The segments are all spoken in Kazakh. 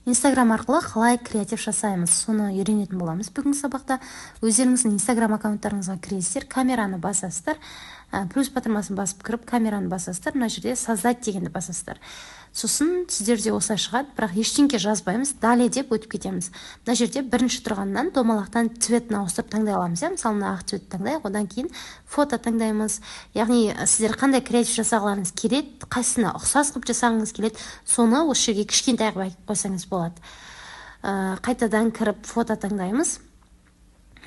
Инстаграм арқылы қалай креатив жасаймыз, соны үйренетін боламыз бүгінгі сабақта. Өздеріңіздің Инстаграм аккаунттарыңызға кіресіздер, камераны басасыздар, плюс батырмасын басып кіріп, камераны басасыздар, мына жерде создать дегенді басасыздар. Сосын сіздерде осылай шығады, бірақ ештеңке жазбаймыз, далее деп өтіп кетеміз. Мына жерде бірінші тұрғаннан домалақтан цветін ауыстырып таңдай аламыз, иә? Мысалы, мына ақ цветті таңдайық, одан кейін фото таңдаймыз. Яғни сіздер қандай креатив жасағыларыңыз келеді, қайсысына ұқсас қылып жасағыңыз келеді, соны осы жерге кішкентай қылып айтып қойсаңыз болады. Қайтадан кіріп фото таңдаймыз.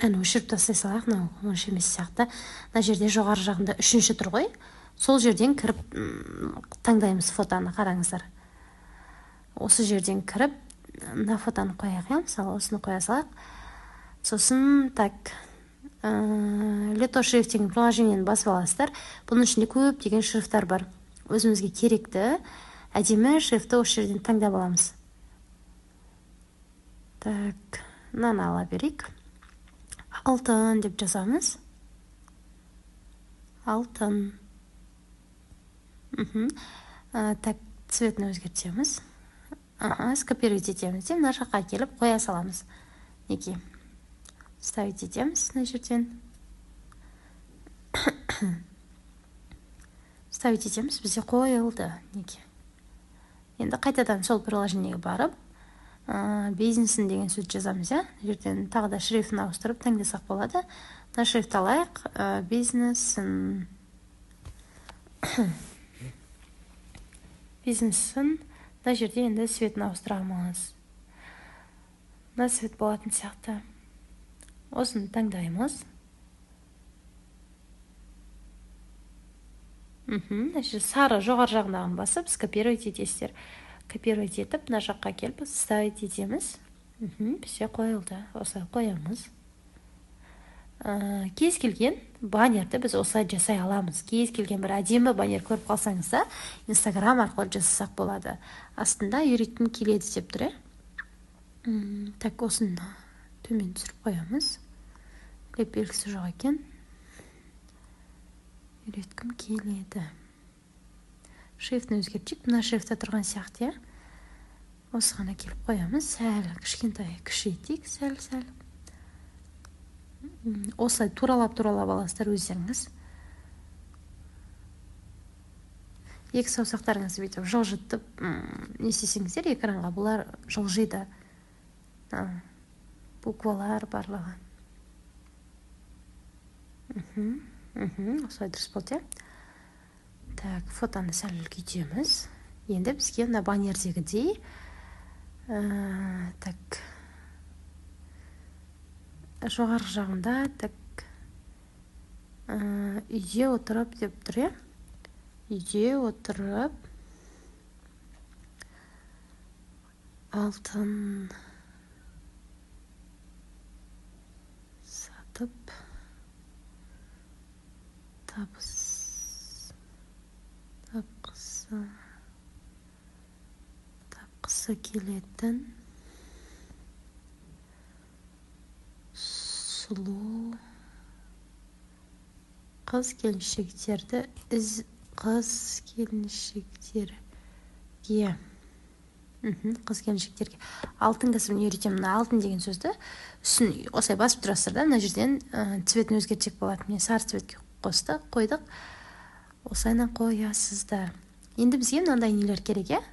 Әне өшіріп тастай салайық, мынау онша емес сияқты. Мына жерде жоғары жағында үшінші тұр ғой. Сол жерден кіріп таңдаймыз фотоны, қараңыздар. Осы жерден кіріп мына фотоны қояйық, иә, мысалы, осыны қоя салайық. Сосын так, Лето шрифт деген приложениені басып аласыздар. Бұның ішінде көптеген шрифттар бар. Өзімізге керекті әдемі шрифтті осы жерден таңдап аламыз. Так, мынаны ала берейік. Алтын деп жазамыз. Алтын. Так, цветін өзгертеміз. Скопировать етеміз де мына жаққа келіп қоя саламыз. Неге? Ставить етеміз мына жерден. Ставить етеміз, бізде қойылды. Неге? Енді қайтадан сол приложениеге барып, бизнесін деген сөз жазамыз, иә? Мына жерден тағы да шрифтін ауыстырып таңдасақ болады. Мына шрифт алайық, бизнесін. Бизнесін мына жерде енді цветін ауыстырамыз. Мына цвет болатын сияқты. Осыны таңдаймыз. Мына жерде сары жоғары жағындағын басып, скопировать етесіздер. Копировать етіп, мына жаққа келіп, ставить етеміз. Бізде қойылды. Осылай қоямыз. Кез келген баннерді біз осылай жасай аламыз. Кез келген бір әдемі баннер көріп қалсаңыз да, Инстаграм арқылы жасасақ болады. Астында үйреткім келеді деп тұр, иә? Так, осыны төмен түсіріп қоямыз. Леп белгісі жоқ екен. Үйреткім келеді. Шрифтін өзгертейік. Мына шрифтта тұрған сияқты, иә? Осыған әкеліп қоямыз. Сәл кішкентай кішірейтейік, сәл-сәл. Осылай туралап-туралап аласыздар өздеріңіз. Екі саусақтарыңызды бүйтіп жылжытып, не істесеңіздер экранға, бұлар жылжиды. Буквалар барлығы. Осылай дұрыс болды, иә? Так, фотоны сәл үлкейтеміз. Енді бізге мына баннердегідей, так, жоғарғы жағында, так, үйде отырып деп тұр, иә? Үйде отырып алтын сатып табыс тапқысы келетін сұлу қыз келіншектерді қыз келіншектерге қыз келіншектерге алтын кәсібін үйретемін. Мына алтын деген сөзді үстін осылай басып тұрасыздар да, мына жерден цветін өзгертсек болады. Міне сары цветке қостық, қойдық. Осылайынан қоясыздар. Енді бізге мынандай нелер керек, иә?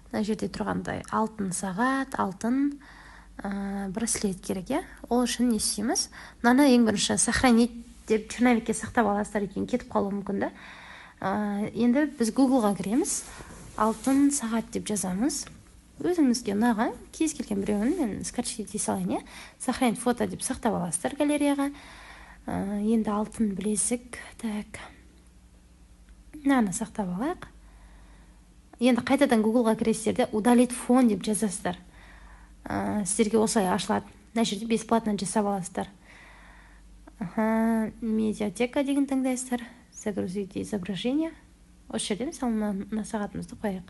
Мына жерде тұрғандай алтын сағат, алтын браслет керек, иә? Ол үшін не істейміз? Мынаны ең бірінші сохранить деп черновикке сақтап аласыздар екен, кетіп қалуы мүмкін да. Енді біз Google-ға кіреміз. Алтын сағат деп жазамыз. Өзіңізге ұнаған кез келген біреуін мен скачать ете салайын, иә? Сохранить фото деп сақтап аласыздар галереяға. Енді алтын білезік, так. Мынаны сақтап алайық. Енді қайтадан Google-ға кіресіздер де, удалить фон деп жазасыздар. Сіздерге осылай ашылады. Мына жерде бесплатно жасап аласыздар. Медиатека деген таңдайсыздар. Загрузить изображение. Осы жерде мысалы мына сағатымызды қояйық.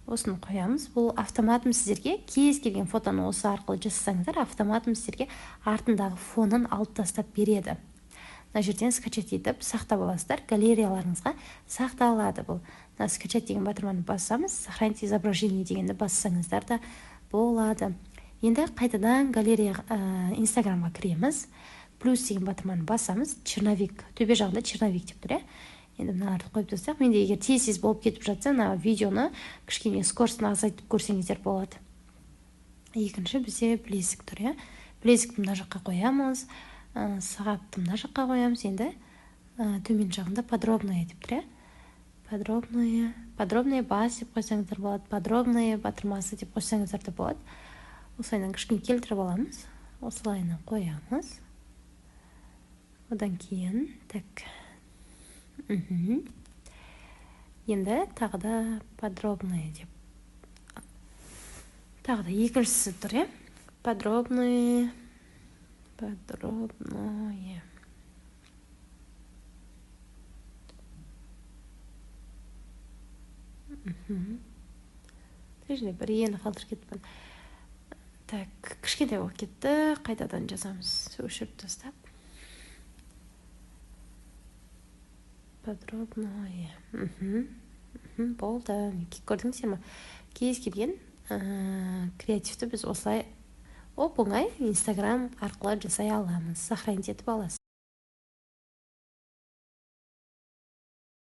Осыны қоямыз. Бұл автоматом сіздерге кез келген фотоны осы арқылы жасасаңыздар, автоматом сіздерге артындағы фонын алып тастап береді. Мына жерден скачать етіп сақтап аласыздар. Галереяларыңызға сақталады бұл. Мына скачать деген батырманы бассамыз, сохранить изображение дегенді бассаңыздар да болады. Енді қайтадан галерея, Инстаграмға кіреміз, плюс деген батырманы басамыз, черновик, төбе жағында черновик деп тұр, иә. Енді мыналарды қойып тастайық. Менде егер тез-тез болып кетіп жатса, мына видеоны кішкене скоростын азайтып көрсеңіздер болады. Екінші бізде білезік тұр, иә. Білезікті мына жаққа қоямыз, сағатты мына жаққа қоямыз. Енді төмен жағында подробное деп тұр, иә. Подробное, подробное бас деп қойсаңыздар болады, подробное батырмасы деп қойсаңыздар да болады. Осылайынан кішкене келтіріп аламыз, осылайынан қоямыз. Одан кейін так, енді тағы да подробное деп, тағы да екіншісі тұр, иә. Подробное, подробное. Мына бір ені қалдырып кетіппін. Так, кішкентай болып кетті, қайтадан жазамыз, өшіріп тастап. Подробное. Болды. Көрдіңіздер ме? Кез келген креативті біз осылай оп-оңай Инстаграм арқылы жасай аламыз. Сохранить етіп аласыз.